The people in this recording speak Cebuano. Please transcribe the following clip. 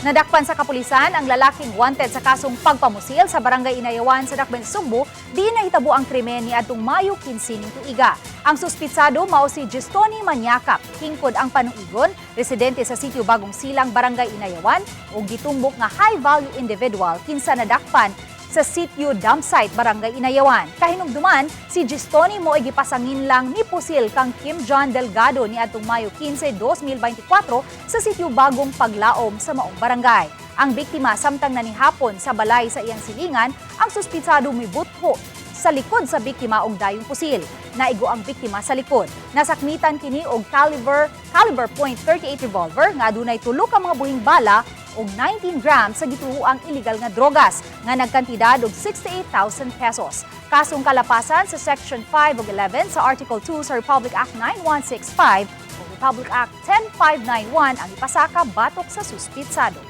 Nadakpan sa kapulisan ang lalaking wanted sa kasong pagpamusil sa Barangay Inayawan sa Dakbayan, Sugbo, diin nahitabo ang krimen niadtong Mayo 15 ning tuiga. Ang suspitsado mao si Gestoni Manyakap, hingkod ang panuigon, residente sa sitio Bagong Silang, Barangay Inayawan, ug gitumbok nga high value individual kinsa nadakpan sa sitio Dumpsite, Barangay Inayawan. Kahinumduman, si Gestoni mo gipasangin lang ni pusil kang Kim John Delgado niadtong Mayo 15, 2024 sa sitio Bagong Paglaom sa maong barangay. Ang biktima samtang nanihapon sa balay sa iyang silingan, ang suspitsado mibutho sa likod sa biktima og dayong pusil. Naigo ang biktima sa likod. Nasakmitan kini og caliber .38 revolver nga adunay tulo ka mga buhing bala og 19 grams sa gituoang illegal nga drogas nga nagkantidad og 68,000 pesos. Kasong kalapasan sa Section 5 ug 11 sa Article 2 sa Republic Act 9165 ug Republic Act 10591 ang ipasaka batok sa suspitsado.